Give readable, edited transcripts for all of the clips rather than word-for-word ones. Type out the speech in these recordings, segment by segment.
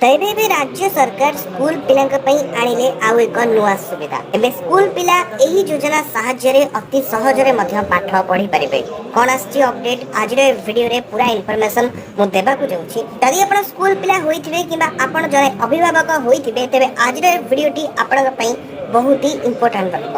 ତ ଏବେ ଏବେ ରାଜ୍ୟ ସରକାର ସ୍କୁଲ ପିଲାଙ୍କ ପାଇଁ ଆଣିଲେ ଆଉ ଏକ ନୂଆ ସୁବିଧା। ଏବେ ସ୍କୁଲ ପିଲା ଏହି ଯୋଜନା ସାହାଯ୍ୟରେ ଅତି ସହଜରେ ମଧ୍ୟ ପାଠ ପଢିପାରିବେ। କଣ ଆସିଛି ଅପଡେଟ୍, ଆଜିର ଏ ଭିଡିଓରେ ପୁରା ଇନଫର୍ମେସନ ମୁଁ ଦେବାକୁ ଯାଉଛି। ଯଦି ଆପଣ ସ୍କୁଲ ପିଲା ହୋଇଥିବେ କିମ୍ବା ଆପଣ ଜଣେ ଅଭିଭାବକ ହୋଇଥିବେ, ତେବେ ଆଜିର ଏ ଭିଡିଓଟି ଆପଣଙ୍କ ପାଇଁ ବହୁତ ହି ଇମ୍ପୋର୍ଟାଣ୍ଟ ରହିବ।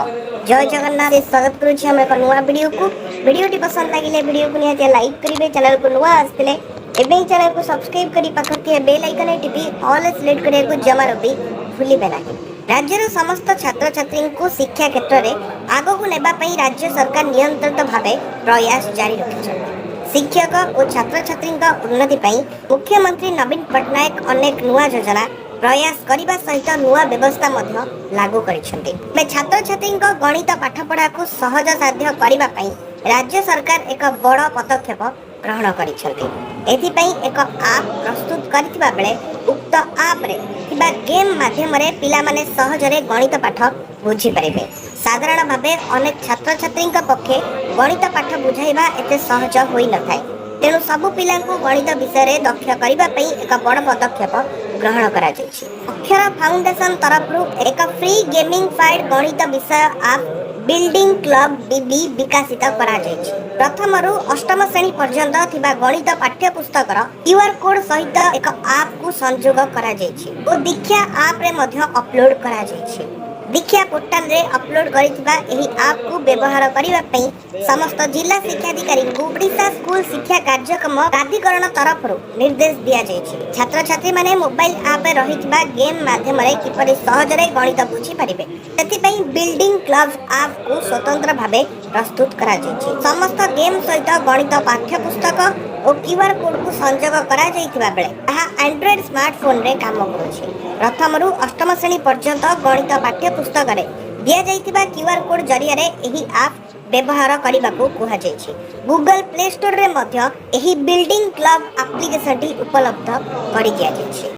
ଜୟ ଜଗନ୍ନାଥ। ସ୍ୱାଗତ କରୁଛି ଆମ ଏକ ନୂଆ ଭିଡିଓକୁ। ଭିଡିଓଟି ପସନ୍ଦ ଲାଗିଲେ ଭିଡିଓକୁ ନିହାତି ଲାଇକ୍ କରିବେ। ଚ୍ୟାନେଲକୁ ନୂଆ ଆସିଥିଲେ ଏବେ ହିଁ ଚ୍ୟାନେଲକୁ ସବସ୍କ୍ରାଇବ୍ କରି ପାଖରେ ଥିବା ବେଲ୍ ଆଇକନରେ ଟିପି ଅଲ୍ ସିଲେକ୍ଟ କରିବାକୁ ଜମାରୁ ବି ଭୁଲିବେ ନାହିଁ। ରାଜ୍ୟର ସମସ୍ତ ଛାତ୍ରଛାତ୍ରୀଙ୍କୁ ଶିକ୍ଷା କ୍ଷେତ୍ରରେ ଆଗକୁ ନେବା ପାଇଁ ରାଜ୍ୟ ସରକାର ନିୟନ୍ତ୍ରିତ ଭାବେ ପ୍ରୟାସ ଜାରି ରଖିଛନ୍ତି। ଶିକ୍ଷକ ଓ ଛାତ୍ରଛାତ୍ରୀଙ୍କ ଉନ୍ନତି ପାଇଁ ମୁଖ୍ୟମନ୍ତ୍ରୀ ନବୀନ ପଟ୍ଟନାୟକ ଅନେକ ନୂଆ ଯୋଜନା ପ୍ରୟାସ କରିବା ସହିତ ନୂଆ ବ୍ୟବସ୍ଥା ମଧ୍ୟ ଲାଗୁ କରିଛନ୍ତି। ଏବେ ଛାତ୍ରଛାତ୍ରୀଙ୍କ ଗଣିତ ପାଠପଢ଼ାକୁ ସହଜ ସାଧ୍ୟ କରିବା ପାଇଁ ରାଜ୍ୟ ସରକାର ଏକ ବଡ଼ ପଦକ୍ଷେପ ଗ୍ରହଣ କରିଛନ୍ତି। ଏଥିପାଇଁ ଏକ ଆପ୍ ପ୍ରସ୍ତୁତ କରିଥିବା ବେଳେ ଉକ୍ତ ଆପ୍ରେ ଥିବା ଗେମ୍ ମାଧ୍ୟମରେ ପିଲାମାନେ ସହଜରେ ଗଣିତ ପାଠ ବୁଝିପାରିବେ। ସାଧାରଣ ଭାବେ ଅନେକ ଛାତ୍ରଛାତ୍ରୀଙ୍କ ପକ୍ଷେ ଗଣିତ ପାଠ ବୁଝାଇବା ଏତେ ସହଜ ହୋଇନଥାଏ। ତେଣୁ ସବୁ ପିଲାଙ୍କୁ ଗଣିତ ବିଷୟରେ ଦକ୍ଷ କରିବା ପାଇଁ ଏକ ବଡ଼ ପଦକ୍ଷେପ ଗ୍ରହଣ କରାଯାଇଛି। ଅକ୍ଷର ଫାଉଣ୍ଡେସନ ତରଫରୁ ଏକ ଫ୍ରି ଗେମିଫାଏଡ୍ ଗଣିତ ବିଷୟ ଆପ୍ ବିଲ୍ଡିଂ କ୍ଲବ ବିବି ବିକଶିତ କରାଯାଇଛି। ପ୍ରଥମରୁ ଅଷ୍ଟମ ଶ୍ରେଣୀ ପର୍ଯ୍ୟନ୍ତ ଥିବା ଗଣିତ ପାଠ୍ୟପୁସ୍ତକର କ୍ୟୁଆର୍ କୋଡ୍ ସହିତ ଏକ ଆପ୍କୁ ସଂଯୋଗ କରାଯାଇଛି ଓ ଦୀକ୍ଷା ଆପ୍ରେ ମଧ୍ୟ ଅପଲୋଡ କରାଯାଇଛି। ଦୀକ୍ଷା ପୋର୍ଟାଲରେ ଅପଲୋଡ କରିଥିବା ଏହି ଆପ୍କୁ ବ୍ୟବହାର କରିବା ପାଇଁ ସମସ୍ତ ଜିଲ୍ଲା ଶିକ୍ଷାଧିକାରୀଙ୍କୁ ଓଡ଼ିଶା ସ୍କୁଲ ଶିକ୍ଷା କାର୍ଯ୍ୟକ୍ରମ ପ୍ରାଧିକରଣ ତରଫରୁ ନିର୍ଦ୍ଦେଶ ଦିଆଯାଇଛି। ଛାତ୍ରଛାତ୍ରୀମାନେ ମୋବାଇଲ ଆପ୍ରେ ରହିଥିବା ଗେମ୍ ମାଧ୍ୟମରେ କିପରି ସହଜରେ ଗଣିତ ବୁଝିପାରିବେ, ସେଥିପାଇଁ ବିଲ୍ଡିଂ କ୍ଲବ ଆପ୍କୁ ସ୍ୱତନ୍ତ୍ର ଭାବେ ପ୍ରସ୍ତୁତ କରାଯାଇଛି। ସମସ୍ତ ଗେମ୍ ସହିତ ଗଣିତ ପାଠ୍ୟପୁସ୍ତକ ଓ କ୍ୟୁଆର୍ କୋଡ୍କୁ ସଂଯୋଗ କରାଯାଇଥିବା ବେଳେ ତାହା ଆଣ୍ଡ୍ରଏଡ୍ ସ୍ମାର୍ଟଫୋନରେ କାମ କରୁଛି। ପ୍ରଥମରୁ ଅଷ୍ଟମ ଶ୍ରେଣୀ ପର୍ଯ୍ୟନ୍ତ ଗଣିତ ପାଠ୍ୟପୁସ୍ତକରେ ଦିଆଯାଇଥିବା କ୍ୟୁଆର୍ କୋଡ୍ ଜରିଆରେ ଏହି ଆପ୍ ବ୍ୟବହାର କରିବାକୁ କୁହାଯାଇଛି। ଗୁଗଲ ପ୍ଲେ ଷ୍ଟୋରରେ ମଧ୍ୟ ଏହି ବିଲ୍ଡିଂ କ୍ଲବ ଆପ୍ଲିକେସନଟି ଉପଲବ୍ଧ କରିଦିଆଯାଇଛି।